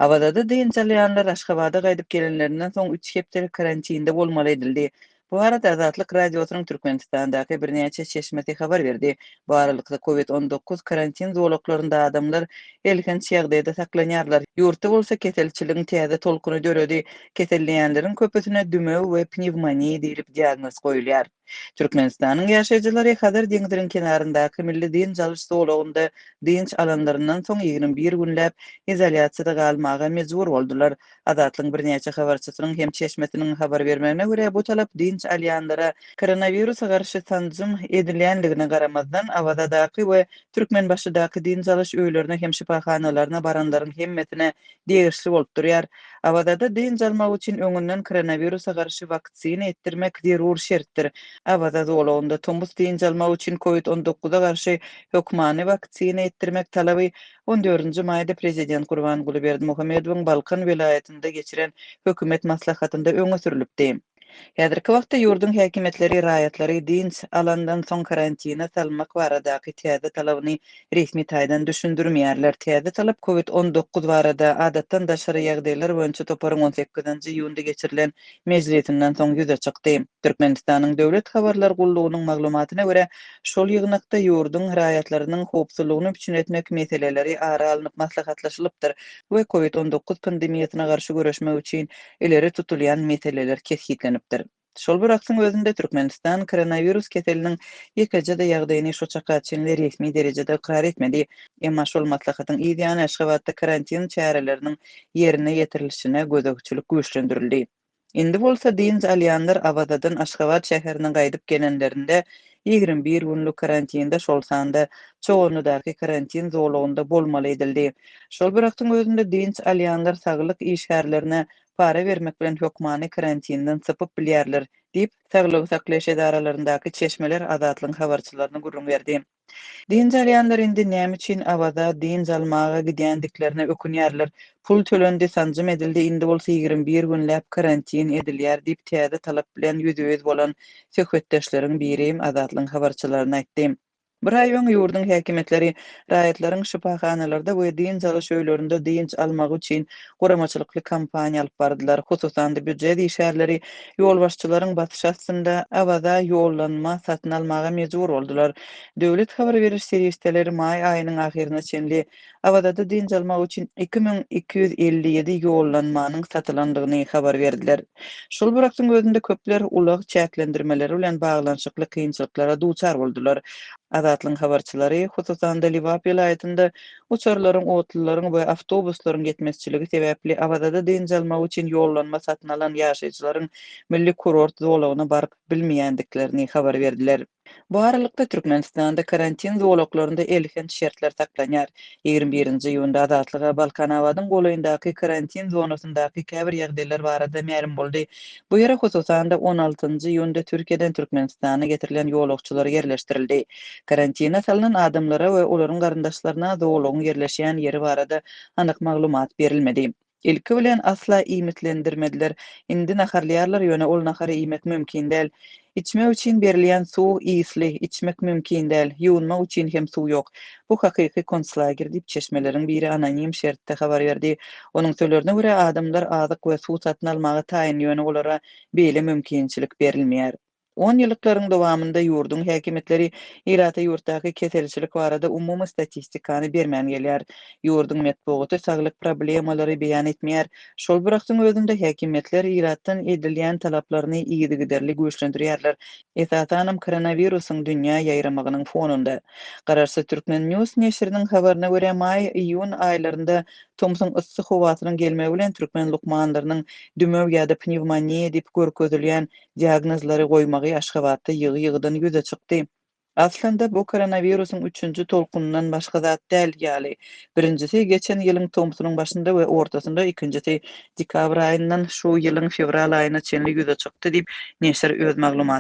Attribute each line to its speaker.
Speaker 1: Awazada dynç alýanlar Aşgabada gaýdyp gelenlerinden soň üç hepdelik karantinde bolmaly edildi. Bu barada Azatlyk Radiosynyň Türkmenistandaky birnäçe çeşmesi habar berdi. Bu aralykda, Covid 19 karantin zolaklarynda adamlar elhenç ýagdaýda saklanýarlar. Ýurtda bolsa keselçiligiň täze tolkuny döredi. Keselleýänleriň köpüsine dümew we pnewmoniýa diýlip diagnoz goýulýar. Türkmenistanyň ýaşaýjylary Hazar deňziniň kenaryndaky milli dynç alyş zolagynda dynç alanlaryndan soň 21 günläp izolýasiýada galmaga mejbur boldular. Azatlygyň birnäçe habarçysynyň hem çeşmesiniň habar bermegine görä, bu talap dynç alýanlara koronawirusa garşy sanjym edilýänligine garamazdan, Awazadaky we Türkmenbaşydaky dynç alyş öýlerine hem şypahanalaryna baranlaryň hemmesine degişli bolup durýar. Awazada dynç almak üçin öňünden koronawirusa garşy waksina etdirmek zerur şertdir. Awaza zolagynda tomus dynç almak üçin covid 19-a garşy hökmany waksina etdirmek talaby on dördünji maýda prezident Gurbanguly Berdimuhamedowyň Balkan welaýatynda geçiren hökümet maslahatynda öňe sürlüpdi. Häzirki wagtda ýurduň häkimiýetleri raýatlary dynç alandan soň karantine salmak baradaky täze talabyny resmi taýdan düşündirmeýärler. Täze talap Covid 19 barada adatdan daşary ýagdaýlar boýunça toparyň on sekizinji iýunda geçirilen mejlisinden soň ýüze çykdy. Türkmenistanyň Döwlet habarlar gullugynyň maglumatyna görä, şol ýygnakda ýurduň raýatlarynyň howpsuzlygyny üpjün etmek meseleleri ara alnyp maslahatlaşylypdyr we Covid 19 pandemiýasyna garşy göreşmek üçin ileri tutulýan meseleler kesgitlenipdir. Şol bir wagtyň özünde Türkmenistan koronawirus keseliniň ýekeje-de ýagdaýyny şu çaka çenli resmi derejede ykrar etmedi. Emma şol maslahatyň yz ýany Aşgabatda karantin çäreleriniň ýerine ýetirilişine gözegçilik güýçlendirildi. Indi bolsa dynç alýanlar Awazadan Aşgabat şäherine gaýdyp gelenlerinde 21 günlük karantinde, şol sanda Çoganlydaky karantin zolagynda bolmaly edildi. Şol bir wagtyň özünde dynç alýanlar saglyk işgärlerine para bermek bilen hökmany karantinden sypyp bilýärler, diýip, saglygy saklaýyş edaralaryndaky çeşmeler Azatlygyň habarçylaryna gürrüň berdi. Dynç alýanlar indi näme üçin Awaza dynç almaga gidýändiklerine ökünýärler. Pul tölendi, sanjym edildi, indi bolsa 21 günläp karantin edilýär diýip, täze talap bilen ýüzbe-ýüz bolan söhbetdeşleriň biri Azatlygyň habarçylaryna aýtdy. Bir aý öň ýurduň häkimiýetleri raýatlaryň şypahanalarda we dynç alyş öýlerinde dynç almagy üçin guramaçylykly kampaniýa alyp bardylar. Hususan-da, býujet işgärleri ýolbaşçylaryň basyşy astynda Awaza ýollanma satyn almaga mejbur boldular. Döwlet habar beriş serişdeleri maý aýynyň ahyryna çenli Awazada dynç almak üçin 2257 ýollanmanyň satylandygyny habar berdiler. Şol bir wagtyň özünde köpler ulag çäklendirmeleri bilen baglanyşykly kynçylyklara duçar boldular. Azatlygyň habarçylary, hususan-da, Lebap welaýatynda uçarlaryň, otlularyň we awtobuslaryň ýetmezçiligi sebäpli Awazada dynç almak üçin ýollanma satyn alan ýaşaýjylaryň milli kurort zolagyna baryp bilmeýändiklerini habar berdiler. Bu aralykda, Türkmenistanda karantin zolaklarynda elhenç şertler saklanýar. 21-nji iýunda Azatlyga Balkanabadyň golaýyndaky karantin zonasyndaky käbir ýagdaýlar barada mälim boldy. Bu ýere, hususan-da, 16-njy iýunda Türkiýeden Türkmenistana getirilen ýolagçylar ýerleşdirildi. Karantine salnan adamlara we olaryň garyndaşlaryna zolagyň ýerleşýän ýeri barada anyk maglumat berilmedi. Ilki bilen asla iýmitlendirmediler. Indi naharlaýarlar, ýöne ol nahary iýmek mümkin däl. Içmek üçin berilýän suw ysly, içmek mümkin däl. Ýuwunmak üçin hem suw ýok. Bu hakyky konslager diýip, çeşmeleriň biri anonim şertde habar berdi. Onuň sözlerine görä, adamlar azyk we suw satyn almaga taýyn, ýöne olara beýle mümkinçilik berilmeýär. Onýyllyklaryň dowamynda ýurduň häkimiýetleri ilata ýurtdaky keselçilik barada umumy statistikany bermän gelýär. Ýurduň metbugaty saglyk problemalary beýan etmeýär. Şol bir wagtyň özünde häkimiýetler ilatdan edilýän talaplaryny yzygiderli güýçlendirýärler, esasanam koronawirusyň dünýä ýaýramagynyň fonunda. Garaşsyz Turkmen. News neşiriniň habaryna görä, maý-iýun aýlarynda tomsuň yssy howasynyň gelmegi bilen türkmen lukmanlarynyň dümew ýa-da pnewmoniýa diýip görkezilýän diagnozlary goýmagy Aşgabatda ýygy-ýygydan ýüze çykdy. Aslynda bu koronawirusyň üçünji tolkunyndan başga zat däl ýaly. Birinjisi geçen ýylyň tomsunyň başynda we ortasynda, ikinjisi dekabr aýyndan şu ýylyň fewral aýyna çenli ýüze çykdy diýip, neşir öz maglumatynda.